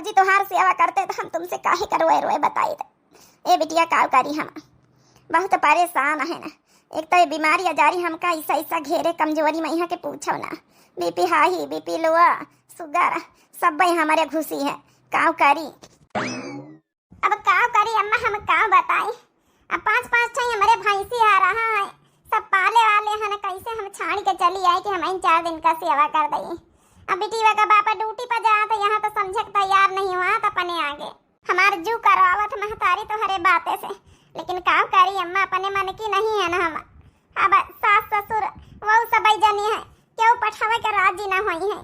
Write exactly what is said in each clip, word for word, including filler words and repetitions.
जी तोहार सेवा करते तो हम तुमसे काहे का रोए रोए बताई दे। ए बिटिया, काव करी हम, बहुत परेशान है ना। एक तो ये बीमारी अजारी हमका ऐसा ऐसा घेरे, कमजोरी में यहाँ के पूछो ना। बीपी हाई, बीपी लोअ, सुगर, सब हमारे घुसी है। काव करी? अब काव करी अम्मा, हम काव बताई? अब पाँच पाँच ठे हमरे भैंसी आ रहा है, सब पाले वाले हन, कैसे हम छाड़ के चली आई कि हम इन चार दिन का सेवा कर दई? अब बिटिया का बापा ड्यूटी पर जात है, यहाँ तो समझे के तैयार नहीं हुआ तो अपने आगे हमार जू करवावत महतारी तोहरे बाते से, लेकिन काव करी अम्मा, अपने मन की नहीं है ना हम। अब सास ससुर वहू सब जनी है, केहू पठावे के राजी ना होई है।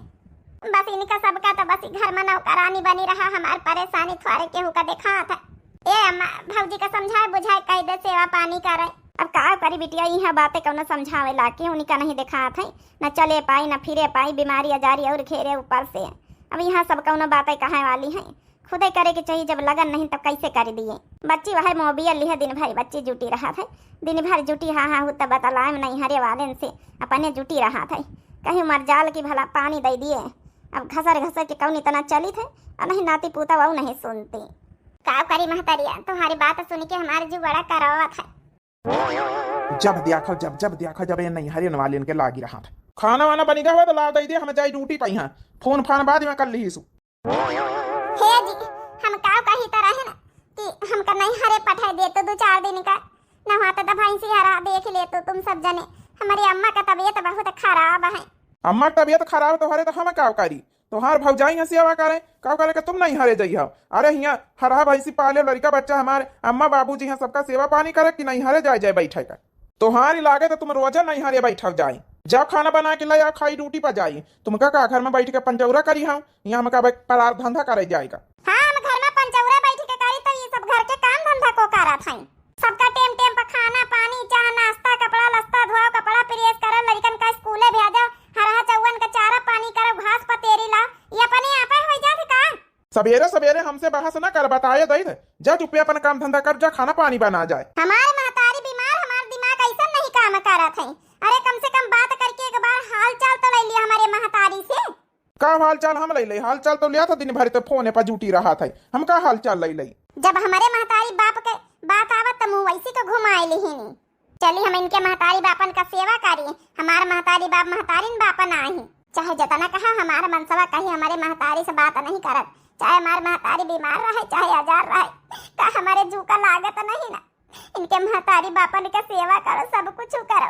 बस इनका सबका तो बस घर में नौकरानी बनी रहा, हमार परेशानी थोड़े केहू का देखात है। ए अम्मा, भौजी का समझाए बुझाए कह दे, सेवा पानी करे। अब का करी बिटिया, यहाँ बातें कौनो समझावे ला के उनका नहीं देखात है, न चले पाई, न फिरे पाई, बीमारी अजारी और घेरे ऊपर से। अब यहाँ सब कौनो बातें कहे वाली है, खुदे करे के चाहिए, जब लगन नहीं तब कैसे कर दिए। बच्ची वह मोबियल लिहे दिन भर बच्ची जुटी रहा है, दिन भर जुटी हा हा हुत बतलाए नैहरे वाले से अपने जुटी रहा है, कहीं मर जाल की भला पानी दे दिए। अब घसर घसर के कौन इतना चलित है, और नहीं नाती पूता वहू नहीं सुनती। का करी महतरिया, तुम्हारी बात सुन के हमारे जीव बड़ा करवत है। जब देखो, जब, जब देखो, जब ये नैहरे वाले इनके लागी रहा था। खाना वाना बनी गवा तो ला दे दे, हम जाई ड्यूटी पे यहाँ। फोन फान बाद में कर ली सु। हे जी, हम का कही तरह है ना कि हमका नैहरे पठाई दे तो दो चार दिन का, न हुआ तो भैंसी हरा देख ले तो तुम सब जने। हमारी अम्मा का तबीयत बहुत खराब है। अम्मा का तबीयत खराब तो हरे तो हम का करी? तोहार भौजाई यहाँ सेवा करे, का करे के तुम नैहरे जइहो? अरे हियाँ हरहा भैंसी पाले, लड़का बच्चा हमारे, अम्मा बाबूजी यहाँ सबका सेवा पानी करे कि नैहरे जाए जाए बैठे का? तोहारी लागे तो तुम रोजे नैहरे बैठल जाए। जाओ खाना बना के ले आओ, खाई ड्यूटी पर जाई। तुमका का घर में बैठ के पंजौरा करी हम? यहाँ हमका अब परार धंधा करे जाएगा। हाँ, हम घर में पंजौरा बैठ के करी तो ये सब घर के काम धंधा को करत हैं। सबका टेम टेम पर खाना पानी, चाह नाश्ता, कपड़ा लत्ता धोआओ, कपड़ा प्रेस करो, लड़कन का स्कूले भेजो, हरहा चौवन का चारा पानी करो, घास पतेरी लाओ, ये अपने आपे हो जात का? सवेरे सवेरे हमसे बहस न कर, बताए दई दे। जा चुप्पे अपन काम धंधा कर, जा खाना पानी बना जाए। हमार महतारी बीमार, हमार दिमाग ऐसा नहीं काम करत है। अरे कम से कम बात करके एक बार हाल चाल तो ले लिया हमारे महतारी से। का हाल चाल हम ले ले? हाल चाल तो लिया था, दिन भर तो फोने पर जुटी रहा था, हम का हाल चाल ले ले? जब हमारे महतारी बाप के बात आवत तो मुँह वैसी को घुमाए लिहिनी। चली हम इनके महतारी बापन का सेवा करी, हमार महतारी बाप महतारिन बापन आही। चाहे जतना कहा हमार मनसवा कही हमारे महतारी से बात नहीं करत, चाहे हमार महतारी बीमार रहे चाहे आजार रहे, का हमारे जू का लागत नहीं ना? इनके महतारी बापन के सेवा करो, सब कुछ करो,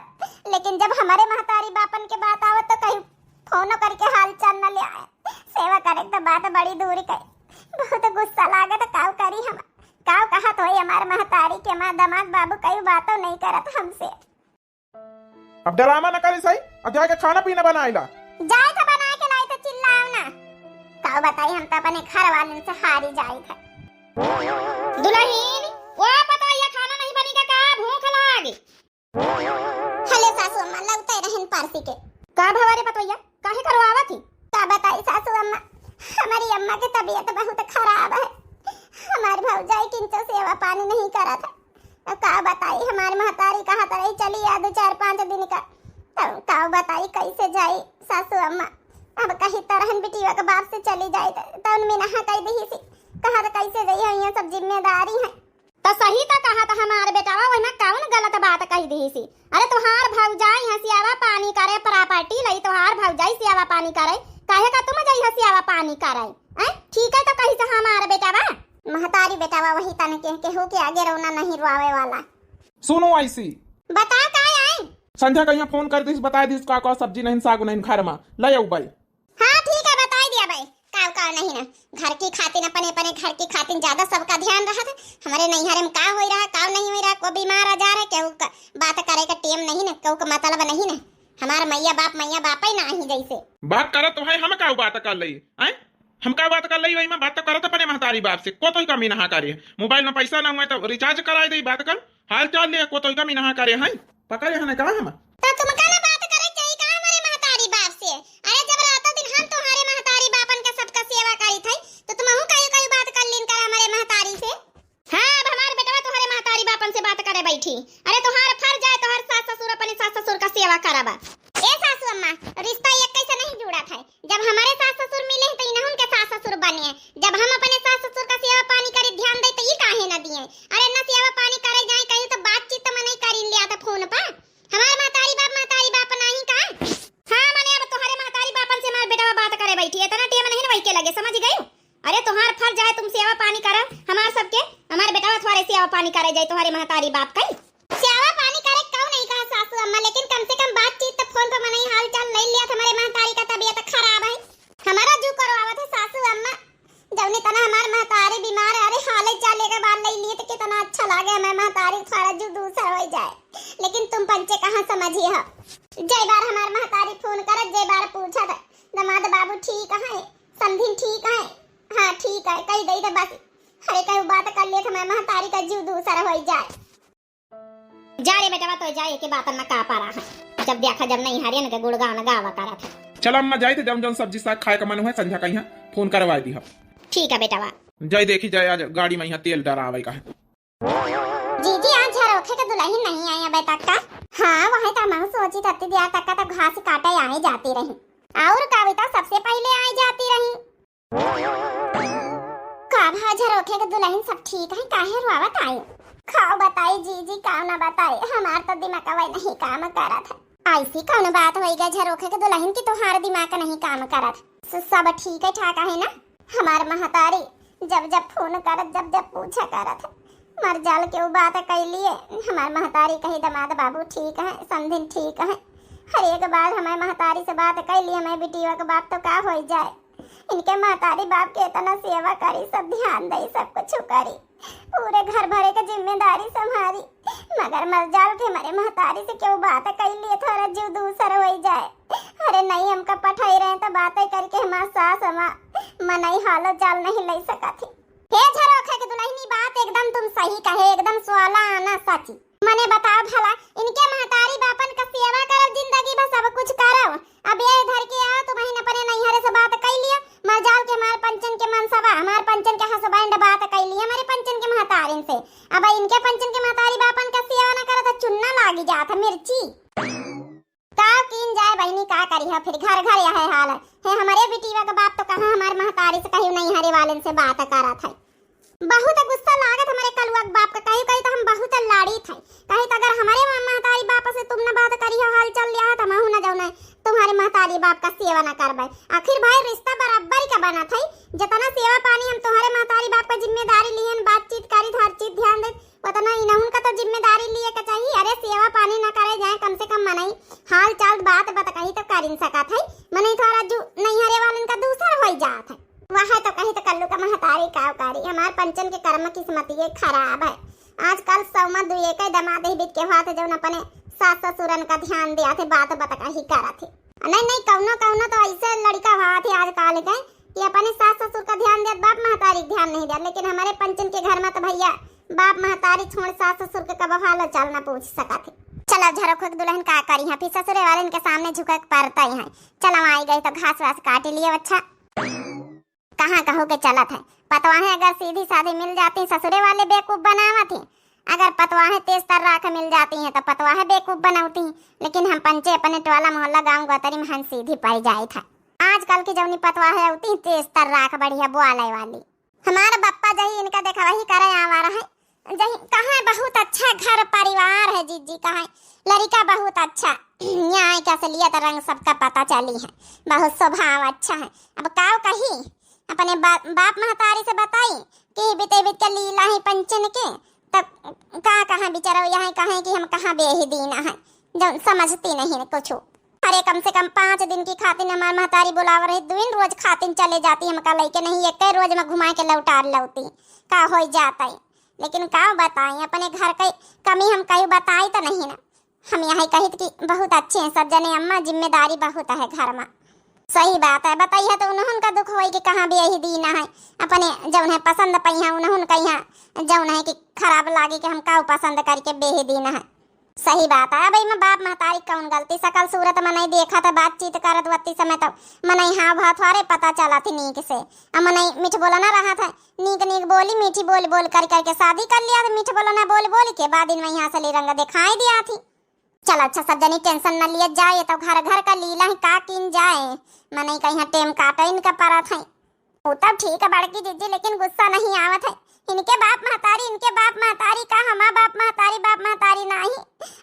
लेकिन जब हमारे महतारी बापन के बात आवत तो कहीं फोनो करके हाल चाल न ले आए। सेवा करे तो बात बड़ी दूर के, बहुत गुस्सा लागत। काव करी हम, काव कहत होई हमार महतारी के माँ दमाद बाबू कई बातों नहीं करत हमसे। अब ड्रामा न करी सही, अब जाके खाना पीना बनाइला। जाए तो बना के लाई तो चिल्लाओ ना। काव बताई, हम तो अपने घर वालन से हारी जाए थे। दुल्हन, ओ पतोहिया, खाना नहीं बनी का, का भूख लागी? हेलो सासू अम्मा, लौटे रहन परसी के। का भवा रे पतोहिया, काहे करवावत ही? का बताई सासू अम्मा, हमारी अम्मा के तबीयत बहुत खराब है। हमार भौजाई किंचो सेवा पानी नहीं करत है। अब का बताई, हमार महतारी कहत रही चली आ दो चार पाँच दिन का। तब का बताई कैसे जाई सासू अम्मा? अब कही तरहन बिटिया के बाप से चली जाई त, तउन में नहा कह दही सी। कहत कैसे जाई है, ये सब जिम्मेदारी है। त सही त कहा त हमार बेटावा, ओहिमा कउन गलत बात कहि दिहिसी? अरे तोहार भौजाई ह सियावा पानी करे, प्रॉपर्टी लई तोहार भौजाई सियावा पानी करे, काहे का तुम जइह सियावा पानी करे? हैं? ठीक है त कहिस हमार बेटावा। महतारी बेटावा वही तन के, केहू के आगे रोना नहीं रोआवे वाला। सुनो ऐसी। बता का आई? संध्या कहिया फोन कर दिस, बताए दिस का का सब्जी नहीं साग नहीं घर में, ले आऊ बाई। हाँ, ठीक है, बताई दिया बाई। काव काव नहीं ना, घर की खातिन, अपने, अपने घर की खातिन ज्यादा सबका ध्यान रहत है। हमारे नैहरे में का होई रहा, काव नहीं होई रहा, को बीमार आजार है, केहू का बात करे का टेम नहीं ना, केहू का मतलब नहीं ना। हमार मैया बाप, मैया बाप ही ना ही जैसे। बात करत तो है, हम का बात कर लई, आय? हम का बात कर लई, वही में बात तो करत अपने महतारी बाप से, को तो ही कमी ना करे। मोबाइल में पैसा ना हुआ तो रिचार्ज कराई दे, बात कर, हाल चाल ले, को तो ही कमी ना करे, हैं? पकड़े हने का हम? त तुमका ना बात करे चाहिए का हमारे महतारी बाप से? अरे जब रातों दिन हम तुम्हारे महतारी बापन के सबका सेवा करी थे, तो तुमहू कई कई बात कर लीन कर हमारे महतारी से। हाँ, अब हमार बेटवा तुम्हारे महतारी बापन से बात करे बैठी। अरे तुम्हार फर्ज है, तुम्हार सास ससुर अपने सास ससुर का सेवा कराबा। ए सासू अम्मा, रिश्ता एक कैसे नहीं जुड़ा था? जब हमारे सास ससुर मिले हैं तो इन्हें उनके सास ससुर बने हैं। जब हम अपने तुम सेवा पानी करा हमार सबके, हमार बेटवा थोड़े सेवा पानी करे जाए तुम्हारे महतारी बाप कई। सेवा पानी करे कऊ नहीं कहा सासू अम्मा, लेकिन कम से कम बातचीत तो फोन पर मनई हाल चाल ले लिया, हमारे महतारी का तबीयत खराब है। हमारा जू करो आवत है सासू अम्मा, जौनी तना हमार महतारी बीमार है, अरे हाले चाले के बार ले लिए तो कितना अच्छा लागे हमार महतारी, थोड़ा जू दूसर हो जाए। लेकिन तुम पंचे कहाँ समझी हो, जय बार हमार महतारी फोन करत, जय बार पूछत, दमाद बाबू ठीक है, समधिन ठीक है, हाँ ठीक है, कही दई तो बस, हरे कहू बात कर लिए तो हमार महतारी का जू दूसर हो जाए। जा रे बेटवा, तो जा, एके बातन में का परा है। जब देखा, जब नहीं हरियन के गुणगान गावा करत है। चल अम्मा, जाई थे, जौन जौन सब्जी साग खाए का मन हुए, संझा का यहाँ फोन करवा दी हम। ठीक है बेटवा। जाई देखी जाए, आज गाड़ी में यहाँ तेल डरावे का है। जीजी, आज झरोखे के दुल्हन नहीं आई अबे तक का? हाँ, वही तो मैं सोची थी, दिया तक का तो घास काटे आई जाती रही। और का बताओ, सबसे पहले आई जाती रही। का भा झरोखे के दुल्हन, सब ठीक है? काहे रोवत आयो? खाओ बताई जीजी, का ना बताई, हमार तो दिमागवा नहीं काम करत है। ऐसी कौन बात होई गई झरोखे के दुल्हन की तुम्हार दिमाग नहीं काम करत? स-, सब ठीक है ठाक है ना? हमार महतारी जब जब फोन करत, जब जब पूछा करत, मर जाल के उ बात कैलिए। हमार महतारी कही, दमाद बाबू ठीक है, समधिन ठीक है। हर एक बार हमारे महतारी से बात कैली, हमारे बिटिया के बाप तो का हो जाए। इनके महतारी बाप के इतना सेवा करी, सब ध्यान दे, सब कुछ करी, पूरे घर भरे के जिम्मेदारी संभारी, मगर मर जाल के हमारे महतारी से क्यों बात कैली, थोड़ा जीव दूसर हो जाए। अरे नहीं, हमका पठाई रहे तो बातें करके हमार सास हमार मनई हालो चाल नहीं ले सकत ही। हे झरोखे के दुल्हनी, बात एकदम तुम सही कहे, एकदम स्वाला आना सची। मने बताओ भला, इनके महतारी बापन का सेवा करब, जिंदगी भर सब कुछ करब, अब ये धर के आओ, तुम बहिन अपने नैहरे से बात कई लिया, मर जाल के हमार पंचन के मनसवा, हमार पंचन के हस्बैंड बात कई लिया हमारे पंचन के महतारिन से। अब इनके पंचन के महतारी बापन का सेवा न करत तो चुन्ना लागी जात है मिर्ची। का कीन जाए बहिनी, का करी है फिर, घर घर यह हाल है। हे हमारे बिटिया के बाप तो कहाँ हमार महतारी से कहीं नैहरे वालन से बात करत है। बहुत गुस्सा लागत हमारे कलुआ के बाप का, कहीं कहीं तो हम बहुत लड़ी थे, कहीं तो अगर हमारे मा-, महतारी बाप से तुम न बात करी हो, हाल चाल लिया हो, तो महू न जाऊ न तुम्हारे महतारी बाप का सेवा न करबे। आखिर भाई रिश्ता बराबर का बना था, जितना सेवा पानी हम तुम्हारे महतारी बाप का जिम्मेदारी लिहन, बातचीत करी, हर चीज ध्यान दे, उतना इनहुन का तो जिम्मेदारी लिए के चाहिए। अरे सेवा पानी ना करे जाए, कम से कम मनई हाल चाल बात बतकही तो करिन सकत है। मनई थोड़ा जू नैहरे वालन का दूसर होई जात है। वह तो कही तो कल्लू का महतारी काव कारी, हमार पंचन के कर्म किस्मत ये खराब है। आजकल सौ में दुई एक दमाद ही बिट के हुआ थे, जौन अपने सास ससुरन का ध्यान दिया थे, बात बतकही करत थे। नहीं, नहीं, कौनो, कौनो तो ऐसे लड़का हुआ थे आजकल के कि अपने सास ससुर का ध्यान देत, बाप महतारी का ध्यान नहीं देत, लेकिन हमारे पंचन के घर में तो भैया बाप महतारी छोड़ सास ससुर के कबो हाल चाल ना पूछ सकत है। चलो झरोखे के दुल्हन का करी है, फिर ससुरे वाले इनके सामने झुके के पड़ता ही है। चलो आई गई तो घास वास काट लिए। अच्छा, कहाँ कहू के चलत है, पतवाहें अगर सीधी साधी मिल जाती ससुरे वाले बेवकूफ बनावत ही, अगर पतवाहें तेज तर्राख मिल जाती हैं तो पतवाहें बेवकूफ बनौती, लेकिन हम पंचे अपने टोला मोहल्ला गाँव गोतरी में हम सीधी पड़ जाए था। आजकल की जौनी पतवाहें होती तेज तर्राख बढ़िया बोले वाली। हमार बप्पा जही इनका देखा वही करे आवा रहे, जही कहाँ बहुत अच्छा घर परिवार है जीजी, कहाँ लड़का बहुत अच्छा। यहाँ के असलियत रंग सबका पता चली है, बहुत स्वभाव अच्छा है। अब काव कही अपने बा-, बाप महतारी से बताई कि बिते बित के लीला ही पंचन के, तब का कहाँ बिचारो यहाँ कहें कि हम कहाँ बेही दीना है, जौन समझती नहीं कुछ। अरे कम से कम पाँच दिन की खातिर हमार महतारी बुलाव रही, दुइन रोज खातिर चले जाती, हमका लेके नहीं, एक रोज में घुमा के लौटा लौती, का हो जाता है। लेकिन का बताई, अपने घर के कमी हम कहीं बताई तो नहीं ना। हम यही कहित कि बहुत अच्छे हैं सब जने अम्मा, जिम्मेदारी बहुत है घर में। सही बात है, बताइए तो उन्हन का दुख होई कि कहाँ बेही दीना है, अपने जौन है पसंद पइहा उन्हन का यहाँ जौन है कि खराब लागे कि हम का पसंद करके बेही दीना है। सही बात है, अब इमे बाप महतारी कौन गलती, सकल सूरत मनई देखत है, बातचीत करत वत्ती समय तो मनई हाव भाव थोड़े पता चलत ही नीक से। अब मनई मीठ बोलना रहत है, नीक नीक बोली, मीठी बोल बोल कर करके शादी कर लिया, तो मीठ बोलना बोल बोल के बाद इनमें यहाँ से ले रंग दिखाई दिया थी। चल अच्छा, सब जनी टेंशन न लिया जाए, ये तो घर घर का लीला है, का कीन जाए, मनई का यहाँ टेम काटो इनका परत है। वो तब ठीक है बड़की जीजी, लेकिन गुस्सा नहीं आवत है। इनके बाप महतारी, इनके बाप महतारी का, हमा बाप महतारी, बाप महतारी नाही।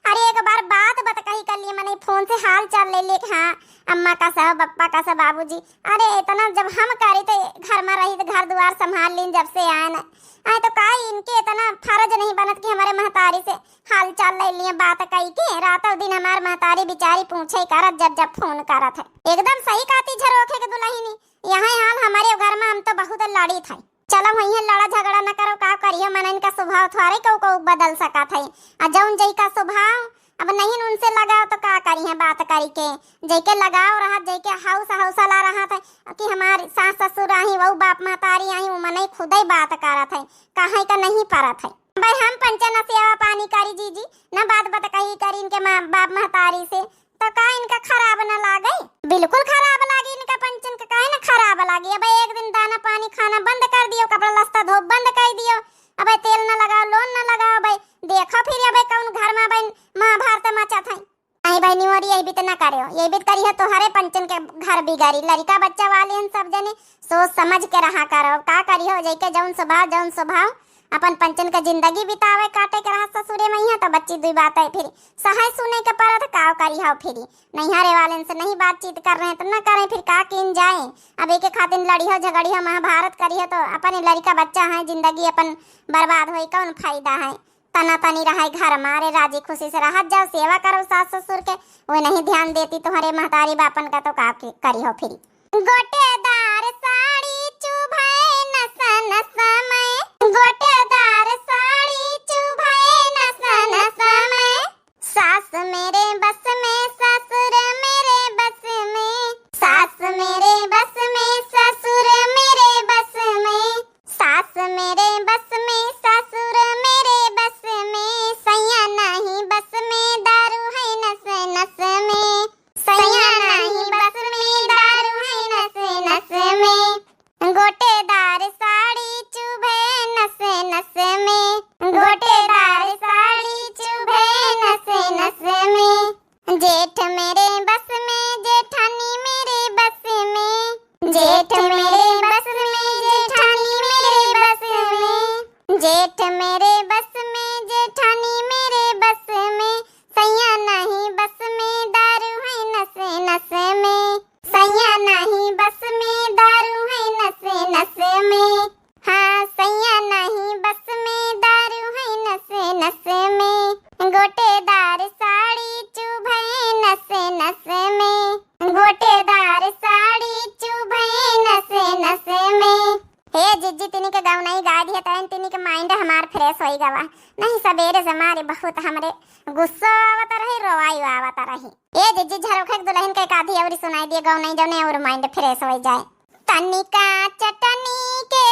अरे एक बार बात बतकही कर लिए, मने फोन से हाल चाल ले लिए कि हाँ, अम्मा कस हो, बप्पा कस हो, बाबूजी। अरे इतना जब हम करी तो घर में रही तो घर दुआर संभाल लीन जब से आए न। आए तो का इनके इतना फर्ज नहीं बनत कि हमरे महतारी से हाल चाल ले लिए बात कही के? रातों दिन हमार महतारी बिचारी पूछे करत जब जब फोन करत है। एकदम सही कहती झरोखे के दुल्हनी, यहाँ हाल हमारे घर में हम तो बहुत लड़ी थे। चलो वहीं लड़ा झगड़ा न करो, का करियो, मनइन का स्वभाव थोड़े केहू केहू बदल सकत है। आ जौन जई का स्वभाव, अब नहीं उनसे लगाव तो का करिहे बात करी के। जैके लगाव रहत, जैके हौस हौसला रहत है कि हमार सास ससुर आही, वहू बाप महतारी आही, उ मनई खुदे बात करत है, काहे का नहीं परत है। भाई हम पंचन सेवा पानी करी जीजी, न बात बतकही करी इनके माँ बाप महतारी से, तो का इनका खराब न लागे? बिल्कुल खराब लागे इनका पंचन का, काहे न खराब लागे? अब एक दिन दाना पानी खाना बंद कर दियो, कपड़ा लत्ता धोब बंद कर दियो, अब तेल न लगाओ, लोन न लगाओ भाई। देखो फिर अब कौन घर में भाई महाभारत मचा था। आई भाई निवरी यही बीत न करियो, यही बीत करियो तोहरे पंचन के घर बिगाड़ी। लड़का बच्चा वाले हैं सब जने, सोच समझ के रहा करो, का करियो जैके जौन स्वभाव, जौन स्वभाव अपन पंचन के जिंदगी बितावे काटे के रहा ससुरे में यहाँ तो बच्ची दुई बात है। फिर सहाय सुने के परत काव करी हो, फिर नैहरे वाले से नहीं बातचीत कर रहे हैं तो न करें, फिर का कीन जाए। अब एक खातिर लड़ी हो, झगड़ी हो, महाभारत करी हो तो अपन लड़का बच्चा है, जिंदगी अपन बर्बाद होई, कौन फायदा है? तना तनी रहे घर मारे, राजी खुशी से रहत जाओ, सेवा करो सास ससुर के, वो नहीं ध्यान देती तुम्हारे महतारी बापन का तो का के-, करी हो फिर। गोटेदार साड़ी चुभे नस नस में, गोटेदार साड़ी चुभे नस नस में। सास मेरे बस में, ससुर मेरे बस में, सास मेरे बस में, ससुर मेरे बस में, सास मेरे बस में, ससुर मेरे बस में, सैया नहीं बस में, दारू है नस नस में। सैया नाही बस में, दारू है नस नस में। गोटेदार साड़ी चुभे नस नस में, गोटेदार साड़ी चुभे नस नस में। जेठ मेरे बस में, जेठानी मेरे बस में, जेठ मेरे बस में, जेठानी मेरे बस में, जेठ मेरे बस में, जेठानी मेरे बस में। सैया नाही बस में, दारू है नस नस में। सैया नाही बस में, दारू है नस नस में। हाँ, सैया नाही बस में, दारू है नस नस में। गोटेदार साड़ी चुभे नस नस में, गोटेदार साड़ी चुभे नस नस में। हे जिज्जी, तिनी के गौनई गाय दिहे तैन तिनी के mind हमार fresh होई गवा। नहीं, सबेरे से मारे बहुत हमरे गुस्सा आवत रही, रोवाई आवत रही। ए जिज्जी, झरोखे के दुल्हन के एक आधी अउरी सुनाई दिए गौनई, जौने अउर mind fresh होई जाए। तनिका चटनी के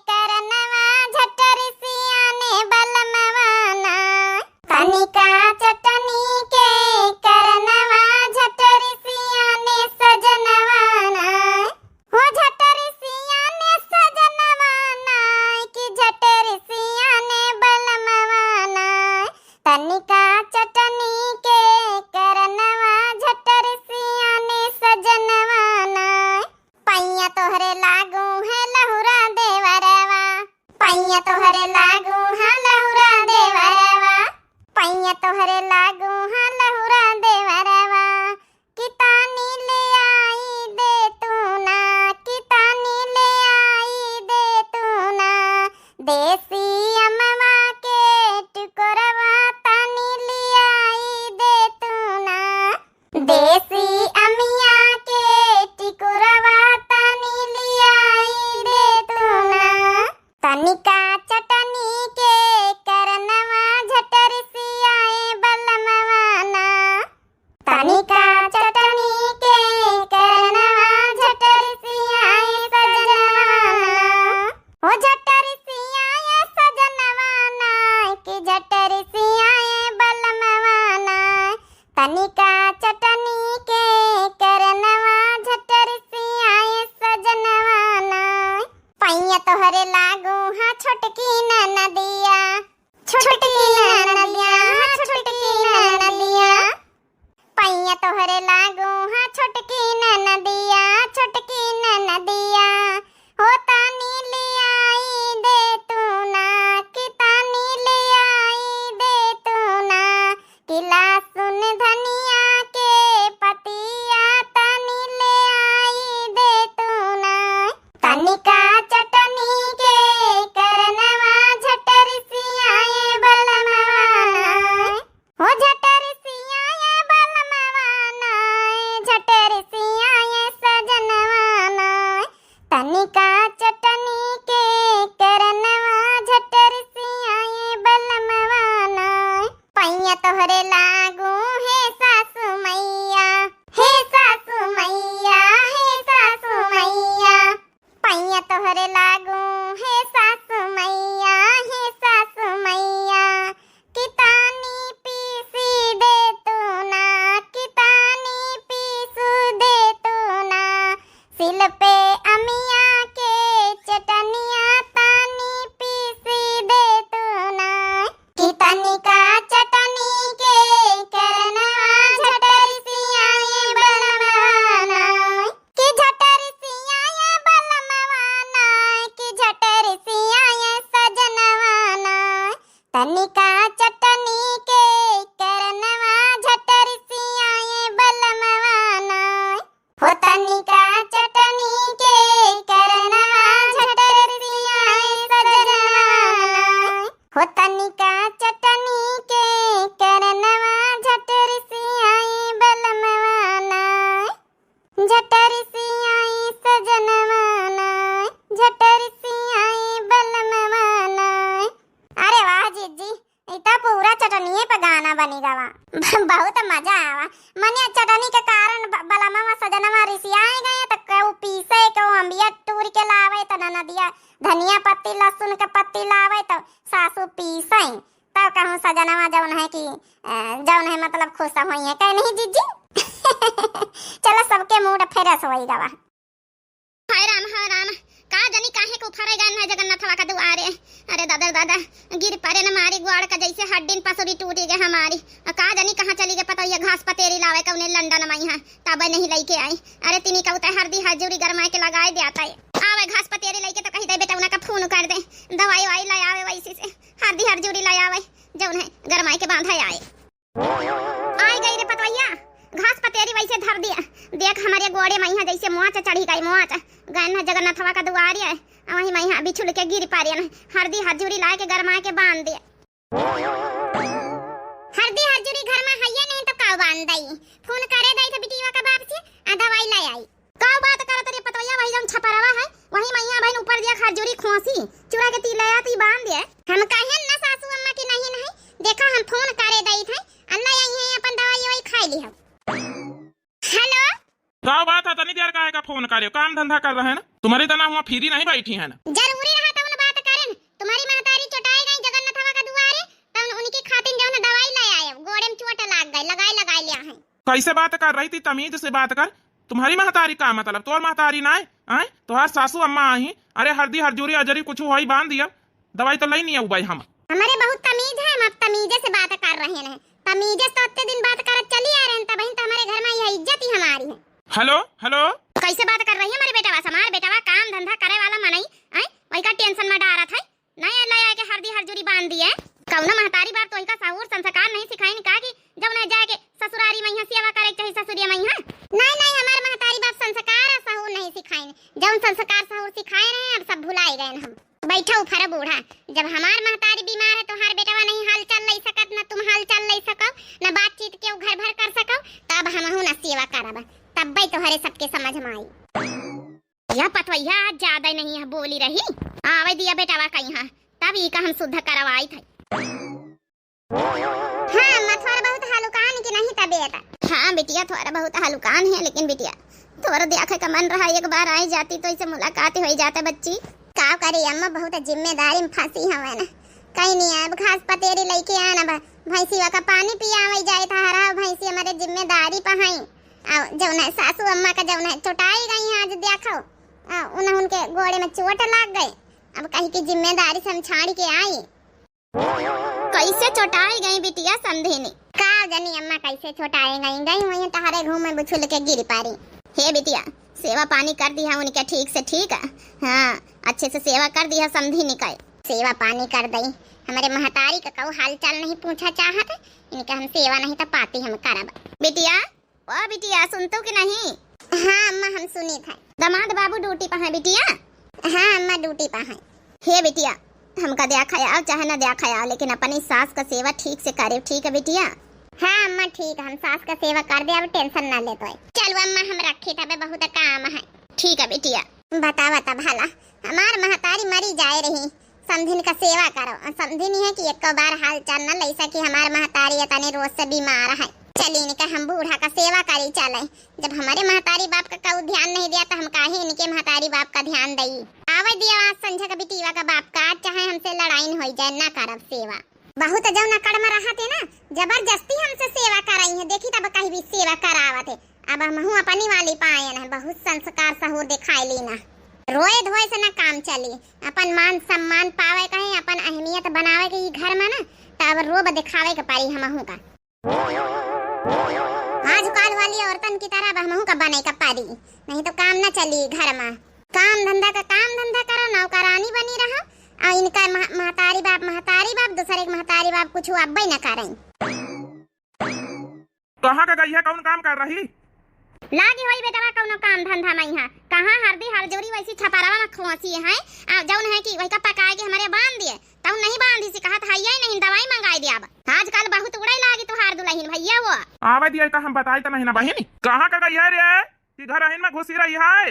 करनवा झटर सियाने बलमवाना। तनिका चटनी के करनवा झटर सियाने सजनवाना। हो झटर सियाने सजनवाना, कि झटर सियाने बलमवाना। तनिका चटनी के करनवा झटर सियाने सजनवाना। पैया तोहरे लागू है लहुरा देवरवा। पैया तोहरे लागू है लहुरा देवरवा। पैया तोहरे लागू है लहुरा देवरवा। कि तानी ले आई दे तू ना, कि तानी ले आई दे तू ना। देसी अमवा के टुकरवा तानी ले आई दे तू ना। देसी अमिया के टिकुरवा तानी ले आई दे तू ना। तनिका चटनी के करनवा झटर सियाए बलमवाना। तनिका चटनी के करनवा झटर सियाए सजनवाना। हो झटर सियाए सजनवाना, कि झटर सियाए बलमवाना। तनिका चटनी के करनवा झटर सियाए सजनवाना। पैया तोहरे लागू हाँ छोटकी ननदिया, छोटकी ननदिया, छोटकी ननदिया। पैया तोहरे लागू हाँ छोटकी ननदिया, छोटकी ननदिया। हो तानी ले आई दे तू ना। उठ फेरस होई गवा। हाय राम, हाय राम, का जानी काहे के उफरे गए न जगन्नाथवा का दुआरे। अरे दादा, दादा, गिर परे न मारी ग्वाड़ का जैसे हड्डीन पसुरी टूटी गए हमारी। आ का जानी कहाँ चली गए पतोहिया घास पतेरी लावे कउने लंडन मइहाँ, तब नहीं लइके आई। अरे तिनी का उते हरदी हजूरी गरमाए के लगाए द्यात है। आवे घास पतेरी लइके तो कही दे बेटौना का फोन कर दे, दवाई वाई ले आवे वैसी से, हरदी हजूरी ले आवे, जौन है गरमाए के बांधा आए। आइ गई रे पतोहिया, घास पतेरी वैसे धर दिया। देख हमरे गोड़े मइहाँ जैसे मोच चढ़ी गई, मोच। गए न जगन्नाथवा का दुआरे, आ वहीं मइहाँ बिछुल के गिर पारे न। हरदी हजूरी लाए के गरमाए के बांध दिया। हरदी हजूरी घर में हइये नहीं तो का बांध दई? फोन करे दई थे बिटिया का बाप से, आ दवाई ले आई। का बात करत रे पतोहिया, वही जौन छपरवा है, वही मइहाँ बहिन ऊपर दिया खजूरी खोसी, चूड़ा के तिलया ती बांध दिए। हम कहेन ना सासू अम्मा की नहीं, नहीं, देखा हम फोन करे दई थे, अल्लाह यही है अपन दवाई वही खाई ली हम। हेलो। का बात है, तनी देर काहे का फोन करे, काम धंधा कर रहे हैं ना, तुम्हारी तना हुआ फ्री नहीं बैठी है ना। जरूरी रहा तो उन बात करेन, तुम्हारी महतारी चोटाई गई जगन्नाथवा का दुआरे, तो उन, उनकी खातिर जौन दवाई ले आए, गोड़े में चोट लाग गई, लगाई लगाई लिया है। कैसे बात कर रही थी? तमीज से बात कर। तुम्हारी महतारी का मतलब? तोर महतारी ना है, आय? तोहार सासू अम्मा आई। अरे हरदी हरजूरी अजरी कुछ होई बांध दिया, दवाई तो लई नहीं आऊ भाई हम। हमारे बहुत तमीज है, हम अब तमीजे से बात कर रहे हैं। तमीजे से तो उतने दिन बात करत चली आ रहे हैं, तब तो हमारे घर में यह इज्जत ही हमारी है। हेलो, हेलो। कैसे बात कर रही है हमारे बेटवा से? हमार बेटवा काम धंधा करे वाला मनई, आय? वही का टेंशन में डारत है। नहीं, लाई आके हरदी हरजूरी बांध दिए। कौनो महतारी बाप तोहिका सहूर संस्कार नहीं सिखाइन का कि जौन है जाके ससुरारी मइहाँ सेवा करे के चाही ससुरिया मइहाँ? नहीं, नहीं, हमार महतारी बाप संस्कार और सहूर नहीं सिखाइन। जौन संस्कार सहूर सिखाए रहे, अब सब भुलाई गए हम। बैठा उफर बूढ़ा, जब हमार महतारी बीमार है, तोहार बेटवा नहीं हाल चाल लई सकत, न तुम हाल चाल लई सको, न बातचीत के घर भर कर सको, तब हमहू न सेवा करब, तब्बे तोहरे सबके समझ में आई। या पतवैया आज ज्यादा नहीं है बोली रही। आवे दिया बेटवा कइहाँ, तब ई का हम शुद्ध करवाई थे। हाँ अम्मा, थोड़ा बहुत हलुकान की नहीं तबीयत? हाँ बिटिया, थोड़ा बहुत हलुकान है, लेकिन बिटिया तोरा देखे का मन रहा, एक बार आई जाती तो इसे मुलाकात हो जाता बच्ची। का करे अम्मा, बहुत जिम्मेदारी में फंसी हवे ना। कहीं नहीं, अब घास पतेरी लेके आना बा, भैंसिया का पानी पियावे जाए था, हरा भैंसी हमारे जिम्मेदारी पर हई। आ जौन है सासू अम्मा का जौन है चोटाई गई है, आज देखो, आ, उन्हें उनके गोड़े में चोट लाग गए। अब कही कि जिम्मेदारी से हम छाड़ के आई। कैसे चोटाई गई बिटिया समधिनी? का जानी अम्मा कैसे चोटाई गई, गई हुई तहरे घूम में बुछुल के गिर पारी। हे बिटिया, सेवा पानी कर दिया उनके ठीक से, ठीक है? हाँ, अच्छे से सेवा कर दिया समधिनी का। सेवा पानी कर दई, हमारे महतारी का कऊ हाल चाल नहीं पूछा चाहत, इनके हम सेवा नहीं तो पाती हम करब। बिटिया, ओ बिटिया, सुनतू कि नहीं? हाँ अम्मा, हम सुनी था। दामाद बाबू ड्यूटी पर हैं बिटिया? हाँ अम्मा, ड्यूटी पर हैं। हे बिटिया, हमका द्या खयाल चाहे न द्या खयाल, लेकिन अपनी सास का सेवा ठीक से करे, ठीक है बिटिया? हाँ अम्मा, ठीक, हम सास का सेवा कर दे, अब टेंशन ना ले तो। चलो अम्मा, हम रखी था, बहुत काम है। ठीक है बिटिया। बतावा था भला, हमार महतारी मरी जाए रही, समधिन का सेवा करो। और समधिन है कि एको बार हाल चाल न लई सकी, हमार महतारी इतने रोज से बीमार है। चली इनका हम बूढ़ा का सेवा करी चले। जब हमारे महतारी बाप का कऊ ध्यान नहीं दिया तो हम काहे इनके महतारी बाप का ध्यान दई? आवे दिया आज संझा का बिटिया का बाप का, आज चाहे हमसे लड़ाई न होई जाए, ना करब सेवा। बहुत जौन अकड़ में रहा थे ना, जबरदस्ती हमसे सेवा कराई है। देखी तब कहीं भी सेवा करावत है। अब हमहू अपनी वाली पाए न, बहुत संस्कार सहूर दिखाई ली ना। रोए धोए से ना काम चली, अपन मान सम्मान पावे के है, अपन अहमियत बनावे के ई घर में ना, तब रोब दिखावे के पड़ी हमहू का। आजकल वाली औरतन की तरह अब हमहू का बने का पड़ी, नहीं तो काम ना चली घर में। काम धंधा का काम धंधा करो, नौकरानी बनी रहो, और इनका मह-, महतारी बाप, महतारी बाप, दूसरे के महतारी बाप कुछ अब्बे न करें। कहाँ का गई है, कौन काम कर रही? लागी होई बेटवा कौनो काम धंधा में यहाँ। कहाँ हरदी हरजोरी वैसी छपरावा में खोसी है, आ जौन है कि वही का पकाए के हमारे बांध दिए, तऊ नहीं बांधी सी कहत है ये नहीं दवाई मंगाई दिया अब। आजकल बहुत उड़े लागी तुहार दुल्हन भैया वो। आवे दिए तो हम बताई तो नहीं ना बहिनी। कहाँ का गई है रे? कि घर अहिन में घुसी रही है?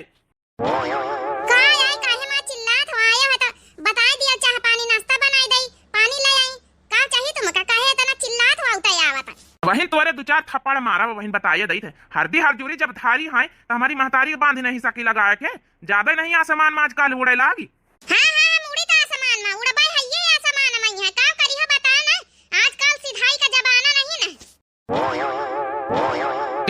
का आई, काहे माँ चिल्लात हो? आया है तो बताई दिया, चाह पानी नाश्ता बनाई दई, पानी ले आई। का चाहिए तुमका? काहे इतना चिल्लात हो? उताई आवत है। वहिन तोरे दो चार थप्पड़ मारा, वहिन बताइए दई थे। हरदी हरजूरी जब धारी है तो हमारी महतारी के बांध नहीं सकी लगाए के। ज्यादा नहीं आसमान में आजकल उड़े लागी। हाँ, हाँ, हम उड़ी तो आसमान में, उड़बाई है ये आसमान में ही है। का करी हो बता ना, आजकल सिधाई का जमाना नहीं ना।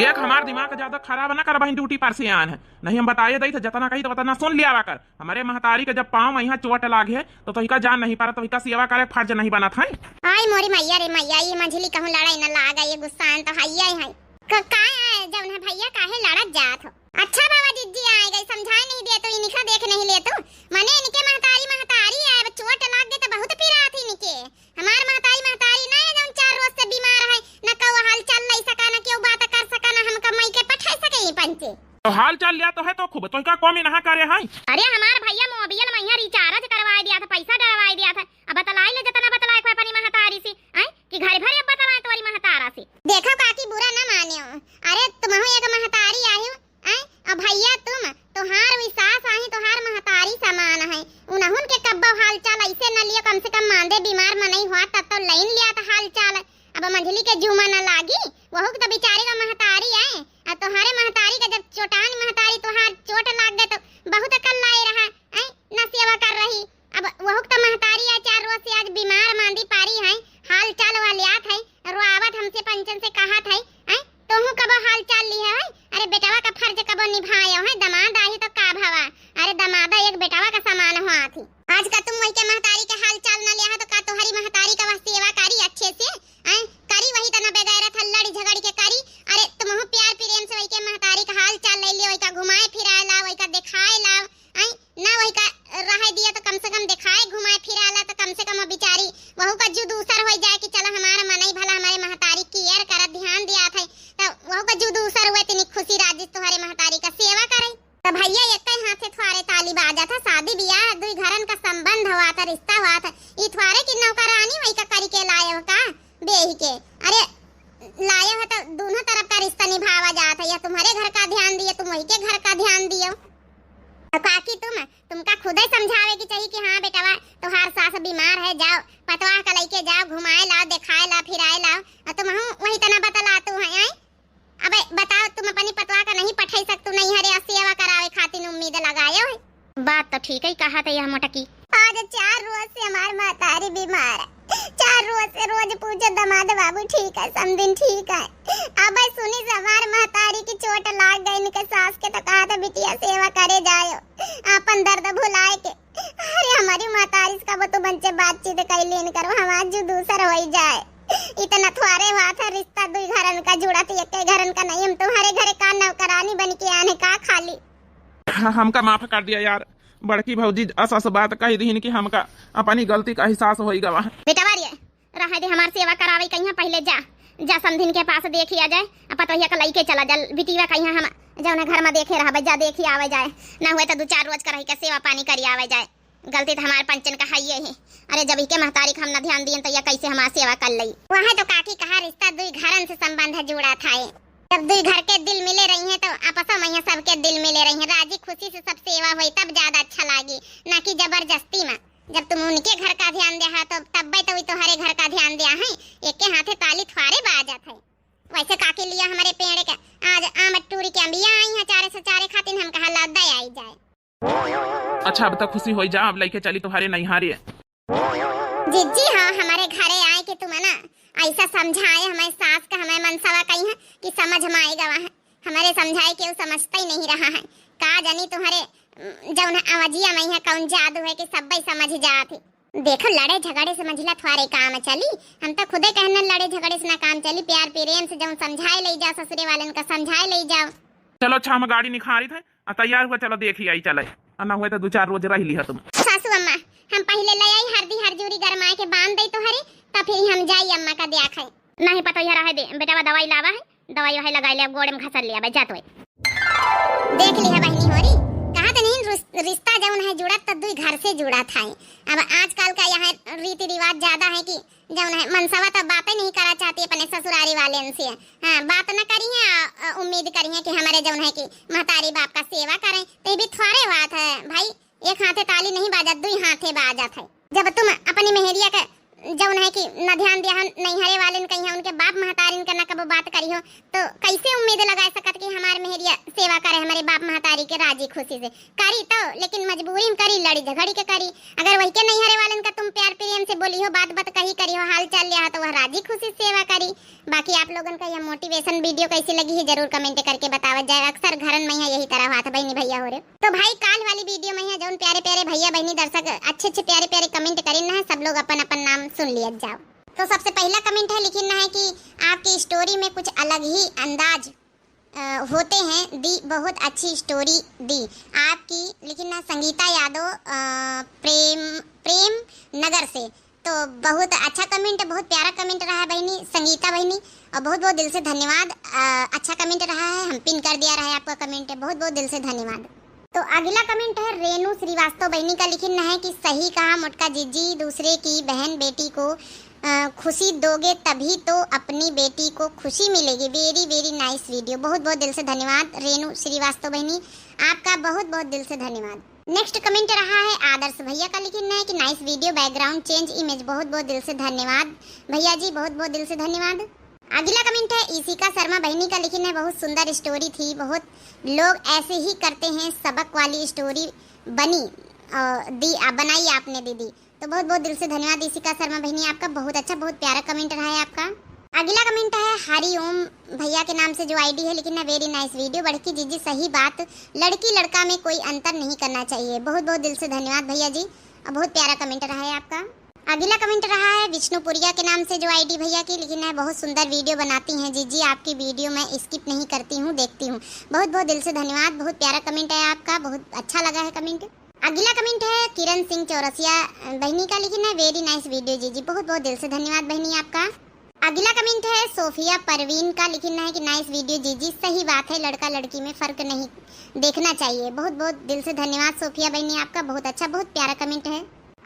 देख, हमार दिमाग ज्यादा खराब ना कर, बहिन, ड्यूटी पर से आन है, नहीं हम बताए दई थे, जतना कही तो उतना सुन लिया कर। हमरे महतारी के जब पाँव में यहाँ चोट लागे है, तो तोहिका जान नहीं पारा, तोहिका सेवा करे फर्ज नहीं बनत है। आई मोरी मैया रे मैया, ये मंझली कहूँ लड़ाई न लाग, ये गुस्सा तो हइये है। क-, का है जौन है भैया, काहे लड़त जात हो? अच्छा बाबा जिज्जी आए गए, समझाए नहीं दिया तो इनिका देख नहीं ले तू। मने इनके महतारी महतारी है, अब चोट लाग गए तो बहुत पिरात ही इनके। हमार महतारी महतारी ना है जौन चार रोज से बीमार है, न कौ हाल चाल लई सका, न केहू बात कर सका, न हमका मई के पठाई सके ई पंचे। तो हाल चाल लिया तो है तो खूब, तोहिका कमी नहा करे है। अरे हमार भैया मोबियल में यहाँ रिचार्ज करवाए दिया था, पैसा डलवाए दिया था। अब बतलाई ले जितना बतलाए को अपनी महतारी से, आय कि घड़ी भर अब बतलाए तोरी महतारा से। देखो काकी बुरा ना मानियो, अरे तुमहू एक महतारी आयो, आय अब भैया तुम, तोहार वही सास आही, तोहार महतारी समान है, उनहुन के कब्बो हाल चाल ऐसे न लियो, कम से कम मांदे बीमार मनई हुआ तब तो लइन लिया था हाल चाल। अब मंझली के जुमा न लागी, वहू के तो बेचारी का महतारी है, आ तोहारे महतारी का जब चोटान महतारी तोहार चोट लाग गए तो बहुत अकल लाए रहा, ऐ ना सेवा कर रही। अब वहू के तो महतारी है, चार रोज से आज बीमार मांदी पारी है, हाल चाल वालियात है, रोआवत हमसे पंचन से कहत है, ऐ तोहू कबो हाल चाल लिहे है? अरे बेटवा का फर्ज कबो निभायो है, दमाद आही तो का भवा, अरे दमादा एक बेटवा का समान हुआ थी। आज का तुम वही के महतारी के हाल चाल न लिया है तो का तोहरी महतारी का वह सेवा करी अच्छे से? आय करी वही तना बेगैरत है, लड़ी झगड़ी के करी। अरे तुमहू प्यार प्रेम से वही के महतारी का हाल चाल ले लियो, वही का घुमाए फिराए लाओ, वही का दिखाए लाओ। आय ना वही का रहे दिया तो कम से कम दिखाए घुमाए फिराए ला, तो कम से कम वो बेचारी वहू का जू दूसर हो जाए कि चला हमारा मनई भला हमारे महतारी केयर करत ध्यान दिया था, तो वहू का जू दूसर हुए तिनी खुशी राजी तुम्हारे महतारी का सेवा करे। त भैया एक्कै हाथे थ्वारे ताली बाजत है, शादी बियाह दुई घरन का संबंध हुआ था, रिश्ता हुआ था। ई थ्वारे की नौकरानी वही का करी के लाए हो का? बेही के। अरे लाए हो तो दोनों तरफ का रिश्ता निभावा जात है, या तुम्हारे घर का ध्यान दियो, तुम वही के घर का ध्यान दियो। तो काकी तुम, तुमका खुदे समझावे की चाहिए कि हाँ बेटवा, तोहार सास बीमार है, जाओ पतवाह का लइके जाओ, घुमाए लाओ, दिखाए लाओ, फिराए लाओ, और तुम वही तना बतलातू है, आए? अबे बताओ, तुम अपनी पतवा का नहीं पठाई सकतू नैहरे आ सेवा करावे खातिर उम्मीद लगायो है? बात तो ठीक ही कहा था यह मोटकी। आज चार रोज से हमार महतारी बीमार है, चार रोज से रोज पूछे दमाद बाबू ठीक है, समधिन ठीक है। अब सुनी से हमार महतारी की चोट लाग गई, इनके सास के तो कहा था बिटिया सेवा करे जायो, अपन दर्द भुलाए के। अरे हमारी महतारी से कब तो बच्चे बातचीत कर लेन करो, हमार जो दूसर होई जाए। इतना थ्वारे हुआ था रिश्ता दुई घरन का जुड़ा था, एक घरन का नहीं। हम तुम्हारे घरे का नौकरानी बन के आने का खाली? हाँ, हमका माफ कर दिया यार, बड़की भौजी अस अस बात कह दीन कि हमका अपनी गलती का एहसास होई गवा। बेटवा रे, रहे दे हमार सेवा करावे कहिया, पहले जा, जा समधिन के पास देखी आ जाए, अब पतोहिया का लइके चला जा, बिटिया कहिया हम जौन घर में देखे रहबे, जा देखी आवे जाए, ना हुए तो दो चार रोज का रही के सेवा पानी करी आवे जाए। गलती तो हमारे पंचन का है ही। अरे जब इके महतारी का हम ना ध्यान दियन तो या कैसे हमार सेवा कर लई? वह तो काकी कहा रिश्ता दुई घरन से संबंध जुड़ा था। जब दुई घर के दिल मिले रही हैं तो आपस में यहाँ सबके दिल मिले रही हैं, राजी खुशी से सब सेवा होई तब ज्यादा अच्छा लागी, ना कि जबरदस्ती में। जब तुम उनके घर का ध्यान दे हा तो तब्बे तो वही तोहरे घर का ध्यान दिया है। एक के हाथे ताली थ्वारे बाजत है। वैसे काकी लिया हमारे पेड़ के आज आम टूरी के अम्बिया आई हैं चारे से चारे खातिन, हम कहा लद्दा आई जाए। अच्छा, अब तो खुशी होई जा, अब लइके चली तुम्हारे नैहारे। जिज्जी हाँ हमारे घरे आए के तुम ना ऐसा समझाए हमारे सास का, हमारे मनसवा कही है कि समझ में आए गवा है। हमारे समझाए के वो समझता ही नहीं रहा है। का जानी तुम्हारे, उम, जौन अवजिया में है कौन जादू है कि सब ही समझ जात है। देखो लड़े झगड़े से मंझिला थ्वारे काम चली, हम तो खुदे कहने लड़े झगड़े से ना काम चली। प्यार प्रेम से जौन समझाए ले जाओ ससुरे वालन का समझाए ले जाओ। चलो अच्छा, हम गाड़ी निखारी थे, आ, तैयार हुआ, चलो देखी आई चले। आ, ना हुए तो दो चार रोज रह लिहा तुम। सासू अम्मा, हम पहले ले आई हरदी हरजूरी गरमाए के बांध दे तोहरे, तब फिर हम जाई अम्मा का द्या खाए। नहीं पता यह रहे दे, बेटवा दवाई लावा है, दवाई वहाई लगाई ले, अब गोड़े में घसर लिया, जा तो। देख लिहा बहिनी होरी, कहा तो नहीं रुस-, रिश्ता जौन है जुड़त तो दुई घर से जुड़ा था। अब आजकल का यहाँ रीति रिवाज ज्यादा है कि जौन है मनसवा तो बातें नहीं करा चाहती अपने ससुरारी वाले से। हाँ, बात न करी है, आ, आ, उम्मीद करी है कि हमारे जौन है कि महतारी बाप का सेवा करें, तो ये भी थोड़े बात है भाई। एक हाथे ताली नहीं बाजत, दुई हाथे बाजत है। जब तुम अपनी मेहरिया के जौन है कि न ध्यान दिया है, नैहरे वाले न कही है, उनके बाप महतारिन का न कबो बात करी हो, तो कैसे उम्मीद लगा सकत कि हमारे मेहरिया सेवा करे हमारे बाप महतारी के राजी खुशी से? करी तो, लेकिन मजबूरी में करी, लड़ी झगड़ी के करी। अगर वही के नैहरे वालन का तुम प्यार प्रेम से बोली हो, बात बात कही करी हो, हाल चाल लिया हो, तो वह राजी खुशी से सेवा करी। बाकी आप लोगन का यह motivation video कैसी लगी है, जरूर comment करके बतावत जाए। अक्सर घरन में यहाँ यही तरह होत है बहिनी भैया हो रे। तो भाई, काल वाली video में यहाँ जौन प्यारे प्यारे भैया बहिनी दर्शक अच्छे अच्छे प्यारे प्यारे comment करें ना, सब लोग अपन अपन नाम सुन लिया जाओ। तो सबसे पहला comment है, लिखिन है कि आपकी story में कुछ अलग ही अंदाज, अ, होते हैं दी, बहुत अच्छी story दी आपकी, लिखिन है संगीता यादव, अ, प्रेम, प्रेम नगर से। तो बहुत अच्छा comment, बहुत प्यारा comment रहा है बहिनी संगीता बहिनी, और बहुत बहुत दिल से धन्यवाद। अ, अच्छा comment रहा है, हम pin कर दिया रहा है आपका comment, बहुत बहुत दिल से धन्यवाद। तो अगला comment है रेणु श्रीवास्तव बहिनी का, लिखिन है कि सही कहा मोटका जीजी, दूसरे की बहन बेटी को, अ, खुशी दोगे तभी तो अपनी बेटी को खुशी मिलेगी। Very very nice video। बहुत बहुत दिल से धन्यवाद रेणु श्रीवास्तव बहिनी, आपका बहुत बहुत दिल से धन्यवाद। Next comment रहा है आदर्श भैया का, लिखिन है कि nice video, background change image। बहुत बहुत दिल से धन्यवाद भैया जी, बहुत बहुत दिल से धन्यवाद। अगला comment है इशिका शर्मा बहिनी का, लिखिन है बहुत सुंदर story थी, बहुत लोग ऐसे ही करते हैं, सबक वाली story बनी, अ, दी, आ, बनाई आपने दीदी। तो बहुत बहुत दिल से धन्यवाद इशिका शर्मा बहिनी आपका, बहुत अच्छा, बहुत प्यारा comment रहा है आपका। अगला comment है हरिओम भैया के नाम से जो ID है, लिखिन है very nice video। बड़की जीजी सही बात, लड़की लड़का में कोई अंतर नहीं करना चाहिए। बहुत बहुत दिल से धन्यवाद भैया जी, और बहुत प्यारा comment रहा है आपका। अगला comment रहा है विष्णुपुरिया के नाम से जो ID भैया की, लिखिन है बहुत सुंदर video बनाती हैं जीजी, आपकी video मैं skip नहीं करती हूँ, देखती हूँ। बहुत बहुत दिल से धन्यवाद, बहुत प्यारा comment है आपका, बहुत अच्छा लगा है comment। अगला comment है किरण सिंह चौरसिया, अ, बहिनी का, लिखिन है very nice video जीजी। बहुत बहुत दिल से धन्यवाद बहिनी आपका। अगला comment है सोफिया परवीन का, लिखिन है कि nice video जीजी। सही बात है, लड़का लड़की में फर्क नहीं, देखना चाहिए। बहुत बहुत दिल से धन्यवाद सोफिया बहिनी आपका, बहुत अच्छा, बहुत प्यारा comment है।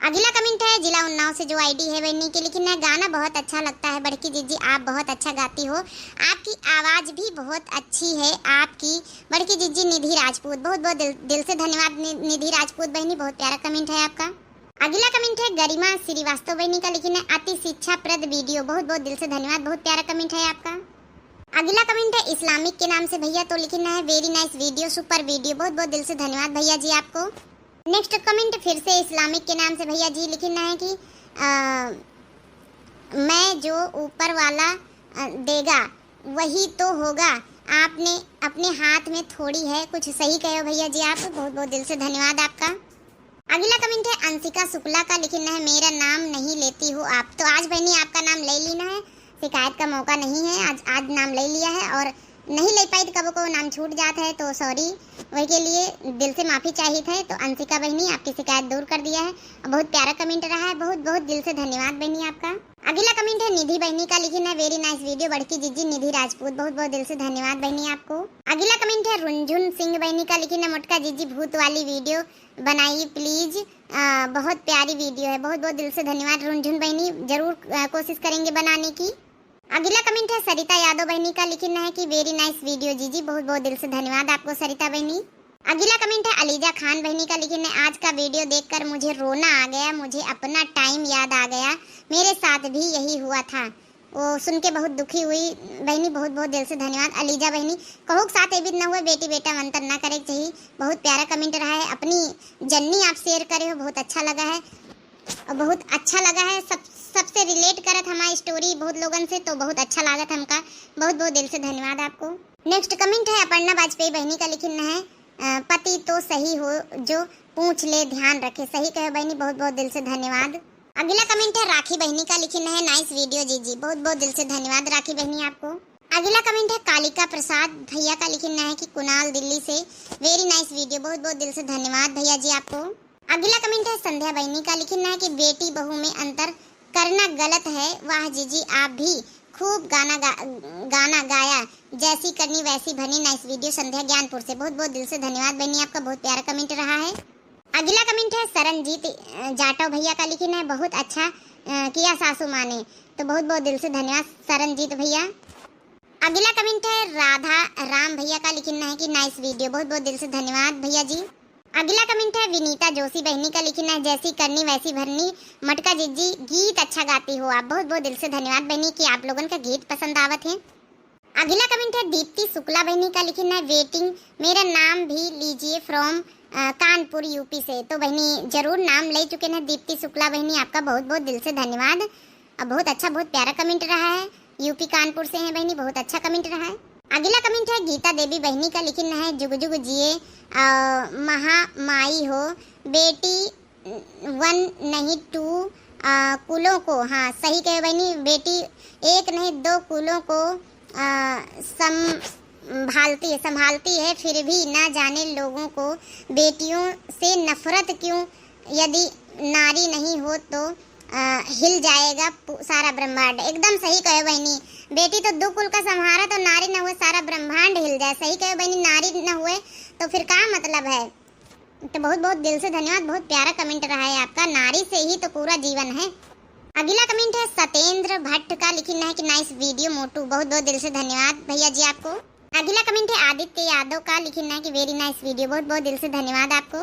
अगला comment है जिला उन्नाव से जो ID है बहिनी के, लिखिन है गाना बहुत अच्छा लगता है बड़की जीजी, आप बहुत अच्छा गाती हो, आपकी आवाज़ भी बहुत अच्छी है आपकी बड़की जीजी निधि राजपूत। बहुत बहुत दिल, दिल से धन्यवाद नि-, निधि राजपूत बहिनी, बहुत प्यारा comment है आपका। अगला comment है गरिमा श्रीवास्तव बहिनी का, लिखिन है अति शिक्षाप्रद video। बहुत बहुत दिल से धन्यवाद, बहुत प्यारा comment है आपका। अगला comment है Islamic के नाम से भैया, तो लिखिन है very nice video, super video। बहुत बहुत दिल से धन्यवाद भैया जी आपको। Next comment फिर से Islamic के नाम से भैया जी, लिखिन है कि, अ, मैं जो ऊपर वाला, अ, देगा वही तो होगा, आपने अपने हाथ में थोड़ी है कुछ। सही कहे हो भैया जी आप, बहुत बहुत दिल से धन्यवाद आपका। अगला comment है अंशिका शुक्ला का, लिखिन है मेरा नाम नहीं लेती हो आप। तो आज बहिनी आपका नाम ले लीना है, शिकायत का मौका नहीं है, आज, आज नाम ले लिया है और नहीं ले पाई तो कबो को नाम छूट जात है तो sorry, वही के लिए दिल से माफ़ी चाहित है। तो अंशिका बहिनी आपकी शिकायत दूर कर दिया है और बहुत प्यारा comment रहा है, बहुत बहुत दिल से धन्यवाद बहिनी आपका। अगला comment है निधि बहिनी का, लिखिन है very nice video बड़की जीजी निधि राजपूत, बहुत बहुत दिल से धन्यवाद बहिनी आपको। अगला comment है रुनझुन सिंह बहिनी का, लिखिन है मोटका जीजी भूत वाली video बनाइए please, अ, बहुत प्यारी video है। बहुत बहुत दिल से धन्यवाद रुनझुन बहिनी, जरूर, अ, कोशिश करेंगे बनाने की। अगला comment है सरिता यादव बहिनी का, लिखिन है कि very nice video जीजी, बहुत बहुत दिल से धन्यवाद आपको सरिता बहिनी। अगला comment है अलीजा खान बहिनी का, लिखिन है आज का video देखकर मुझे रोना आ गया, मुझे अपना time याद आ गया, मेरे साथ भी यही हुआ था। वो सुन के बहुत दुखी हुई बहिनी, बहुत बहुत दिल से धन्यवाद अलीजा बहिनी। कहूक साथ एबित न हुए, बेटी बेटा में अंतर ना करे के चाहिए। बहुत प्यारा comment रहा है, अपनी journey आप share करे हो, बहुत अच्छा लगा है और बहुत अच्छा लगा है, सब, सबसे relate करत हमारी story बहुत लोगन से, तो बहुत अच्छा लागत हमका। बहुत बहुत दिल से धन्यवाद आपको। Next comment है अपर्णा वाजपेयी बहिनी का, लिखिन है, अ, पति तो सही हो जो पूछ ले ध्यान रखे। सही कहे बहिनी, बहुत बहुत दिल से धन्यवाद। अगला comment है राखी बहिनी का, लिखिन है nice video जीजी, बहुत बहुत दिल से धन्यवाद राखी बहिनी आपको। अगला comment है कालिका प्रसाद भैया का, लिखिन है कि कुणाल दिल्ली से very nice video, बहुत बहुत दिल से धन्यवाद भैया जी आपको। अगला comment है संध्या बहिनी का, लिखिन है कि बेटी बहू में अंतर करना गलत है। वाह जीजी, आप भी खूब गाना गा, गाना गाया, जैसी करनी वैसी भरनी। Nice video संध्या ज्ञानपुर से, बहुत बहुत दिल से धन्यवाद बहिनी आपका, बहुत प्यारा comment रहा है। अगला comment है सरनजीत, अ, जाटव भैया का, लिखिन है बहुत अच्छा, अ, किया सासू माँ ने। तो बहुत बहुत दिल से धन्यवाद सरनजीत भैया। अगला comment है राधा राम भैया का, लिखिन है कि nice video, बहुत बहुत दिल से धन्यवाद भैया जी। अगला comment है विनीता जोशी बहिनी का, लिखिन है जैसी करनी वैसी भरनी। मटका जीजी गीत अच्छा गाती हो आप, बहुत बहुत दिल से धन्यवाद बहिनी कि आप लोगन का गीत पसंद आवत है। अगला comment है दीप्ति शुक्ला बहिनी का, लिखिन है waiting, मेरा नाम भी लीजिए from, अ, कानपुर यूपी से। तो बहिनी जरूर नाम ले चुके हैं दीप्ति शुक्ला बहिनी, आपका बहुत बहुत दिल से धन्यवाद। अब बहुत अच्छा, बहुत प्यारा comment रहा है। यूपी कानपुर से हैं बहिनी, बहुत अच्छा कमेंट रहा है। अगला कमेंट है गीता देवी बहिनी का, लिखिन है, "जुग जुग जिए, आ, महामाई हो, बेटी वन नहीं टू, आ, कुलों को", हाँ, सही कहे बहिनी, बेटी एक नहीं दो कुलों को, आ, संभालती है, संभालती है, फिर भी ना जाने लोगों को बेटियों से नफरत क्यों, यदि नारी नहीं हो तो, आ, हिल जाएगा पू-, सारा ब्रह्मांड। एकदम सही कहे बहिनी, बेटी तो दो कुल का संहारा, तो नारी न हुए सारा ब्रह्मांड हिल जाए। सही कहे बहिनी, नारी न हुए तो फिर का मतलब है? तो बहुत बहुत दिल से धन्यवाद, बहुत प्यारा कमेंट रहा है आपका। नारी से ही तो पूरा जीवन है। अगला कमेंट है सत्येंद्र भट्ट का, लिखिन है कि "नाइस वीडियो मोटू", बहुत बहुत दिल से धन्यवाद भैया जी आपको। अगला कमेंट है आदित्य यादव का, लिखिन है कि "वेरी नाइस वीडियो", बहुत बहुत दिल से धन्यवाद आपको।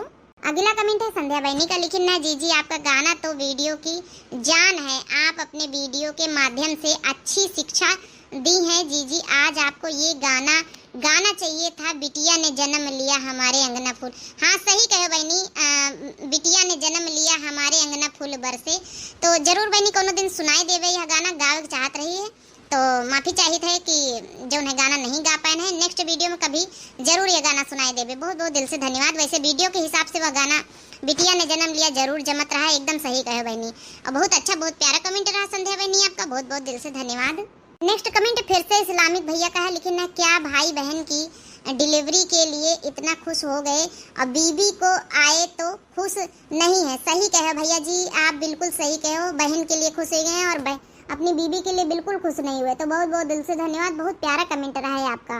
अगला कमेंट है संध्या बहनी का, लिखिन है, "जीजी आपका गाना तो वीडियो की जान है, आप अपने वीडियो के माध्यम से अच्छी शिक्षा दी है जीजी, आज आपको ये गाना गाना चाहिए था, बिटिया ने जन्म लिया हमारे अंगना फूल।" हाँ, सही कहे बहनी, अ, बिटिया ने जन्म लिया हमारे अंगना फूल बरसे। तो जरूर बहनी कोनो दिन सुनाई देवे यह गाना, गावे के चाहत रही है, तो माफी चाहित है कि जौन है गाना नहीं गा पाए हैं। नेक्स्ट वीडियो में कभी जरूर ये गाना सुनाई देवे। बहुत बहुत दिल से धन्यवाद। वैसे वीडियो के हिसाब से वह गाना बिटिया ने जन्म लिया जरूर जमत रहा, एकदम सही कहे बहनी। और बहुत अच्छा, बहुत प्यारा कमेंट रहा संध्या बहनी आपका, बहुत बहुत दिल से धन्यवाद। नेक्स्ट कमेंट फिर से इस्लामिक भैया का है, लिखिन है, "क्या भाई बहन की डिलीवरी के लिए इतना खुश हो गए और बीबी को आए तो खुश नहीं है?" सही कहे भैया जी, आप बिल्कुल सही कहे हो, बहन के लिए खुश हो गए हैं और बह-, अपनी बीबी के लिए बिल्कुल खुश नहीं हुए। तो बहुत बहुत दिल से धन्यवाद, बहुत प्यारा कमेंट रहा है आपका।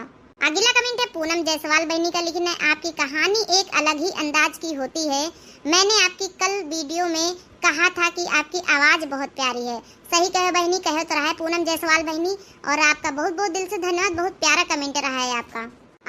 अगला कमेंट है पूनम जायसवाल बहनी का, लिखिन है, "आपकी कहानी एक अलग ही अंदाज की होती है। मैंने आपकी कल वीडियो में कहा था कि आपकी आवाज़ बहुत प्यारी है।" सही कहे बहनी, कहे तो रहा है पूनम जायसवाल बहनी, और आपका बहुत बहुत दिल से धन्यवाद, बहुत प्यारा कमेंट रहा है आपका।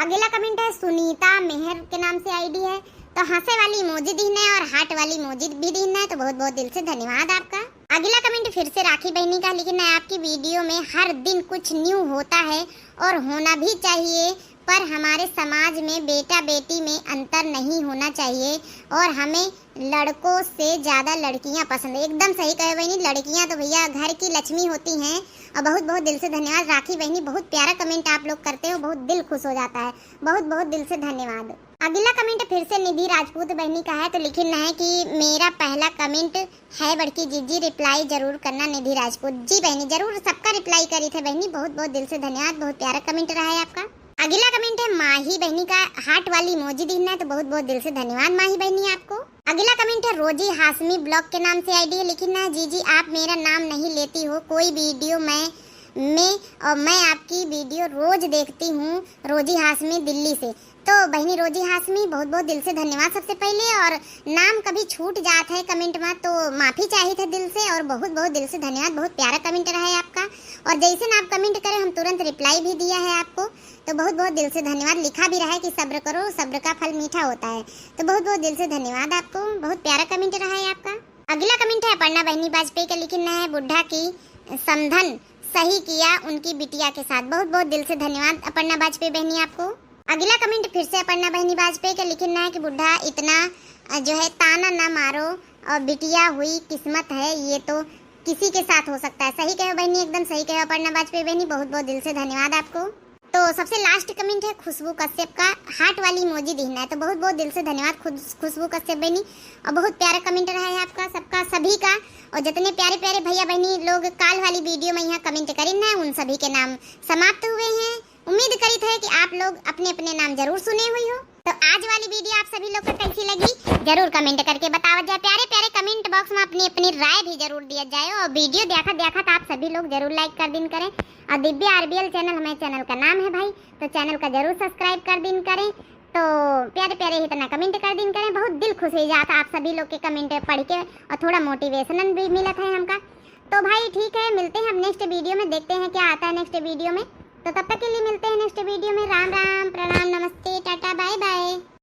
अगला कमेंट है सुनीता मेहर के नाम से आईडी है, तो हंसे वाली इमोजी दिहने और हार्ट वाली इमोजी भी दिहने, तो बहुत बहुत दिल से धन्यवाद आपका। अगला कमेंट फिर से राखी बहनी का, लिखिन है, "आपकी वीडियो में हर दिन कुछ न्यू होता है और होना भी चाहिए, पर हमारे समाज में बेटा बेटी में अंतर नहीं होना चाहिए और हमें लड़कों से ज़्यादा लड़कियां पसंद है।" एकदम सही कहे बहनी, लड़कियां तो भैया घर की लक्ष्मी होती हैं। और बहुत बहुत दिल से धन्यवाद राखी बहनी, बहुत प्यारा कमेंट आप लोग करते हो, बहुत दिल खुश हो जाता है, बहुत बहुत दिल से धन्यवाद। अगला कमेंट फिर से निधि राजपूत बहनी का है, तो लिखिन है कि "मेरा पहला कमेंट है बड़की जीजी, रिप्लाई जरूर करना निधि राजपूत।" जी बहनी, जरूर सबका रिप्लाई करी थे बहनी, बहुत बहुत दिल से धन्यवाद, बहुत प्यारा कमेंट रहा है आपका। अगला कमेंट है माही बहनी का, हार्ट वाली इमोजी दिहना है, तो बहुत बहुत दिल से धन्यवाद माही बहनी आपको। अगला कमेंट है रोजी हाशमी ब्लॉग के नाम से आईडी है, लिखिन है, "जीजी आप मेरा नाम नहीं लेती हो, कोई वीडियो में, में और मैं आपकी वीडियो रोज देखती हूँ, रोजी हाशमी दिल्ली से।" तो बहनी रोजी हाशमी, बहुत बहुत दिल से धन्यवाद सबसे पहले। और नाम कभी छूट जात है कमेंट में, तो माफी चाहित है दिल से, और बहुत बहुत दिल से धन्यवाद, बहुत प्यारा कमेंट रहा है आपका। और जैसे ना आप कमेंट करें, हम तुरंत रिप्लाई भी दिया है आपको, तो बहुत बहुत दिल से धन्यवाद। लिखा भी रहा है कि "सब्र करो, सब्र का फल मीठा होता है", तो बहुत बहुत दिल से धन्यवाद आपको, बहुत प्यारा कमेंट रहा है आपका। अगला कमेंट है अपर्णा बहनी वाजपेयी का, लिखिन है, "बुढ़ा की समधन सही किया उनकी बिटिया के साथ।" बहुत बहुत दिल से धन्यवाद अपर्णा वाजपेयी बहनी आपको। अगला कमेंट फिर से अपर्णा बहनी वाजपेयी का, लिखिन है कि "बुढ़ा इतना, अ, जो है ताना ना मारो और बिटिया हुई किस्मत है, ये तो किसी के साथ हो सकता है।" सही कहे बहनी, एकदम सही कहे अपर्णा वाजपेयी बहनी, बहुत बहुत दिल से धन्यवाद आपको। तो सबसे लास्ट कमेंट है खुशबू कश्यप का, हार्ट वाली इमोजी दिहना है, तो बहुत बहुत दिल से धन्यवाद खुश-, खुशबू कश्यप बहनी, और बहुत प्यारा कमेंट रहा है आपका सबका, सभी का। और जितने प्यारे प्यारे भैया बहनी लोग काल वाली वीडियो में यहाँ कमेंट करिन ना, उन सभी के नाम समाप्त हुए हैं। उम्मीद करित है कि आप लोग अपने अपने नाम जरूर सुने हुई हो। तो आज वाली वीडियो आप सभी लोग का कैसी लगी, जरूर कमेंट करके बतावत जाए। प्यारे प्यारे कमेंट बॉक्स में अपनी अपनी राय भी जरूर दिया जाए, और वीडियो देखा देखा तो आप सभी लोग जरूर लाइक कर दिन करें। और दिव्या आरबीएल चैनल हमारे चैनल का नाम है भाई, तो चैनल का जरूर सब्सक्राइब कर दिन करें। तो प्यारे प्यारे इतना कमेंट कर दिन करें, बहुत दिल खुश हो जाता आप सभी लोग के कमेंट पढ़ के, और थोड़ा मोटिवेशन भी मिलत है हमका। तो भाई ठीक है, मिलते हैं अब नेक्स्ट वीडियो में, देखते हैं क्या आता है नेक्स्ट वीडियो में। तो तब तक के लिए मिलते हैं नेक्स्ट वीडियो में। राम राम, प्रणाम, नमस्ते, टाटा, बाय बाय।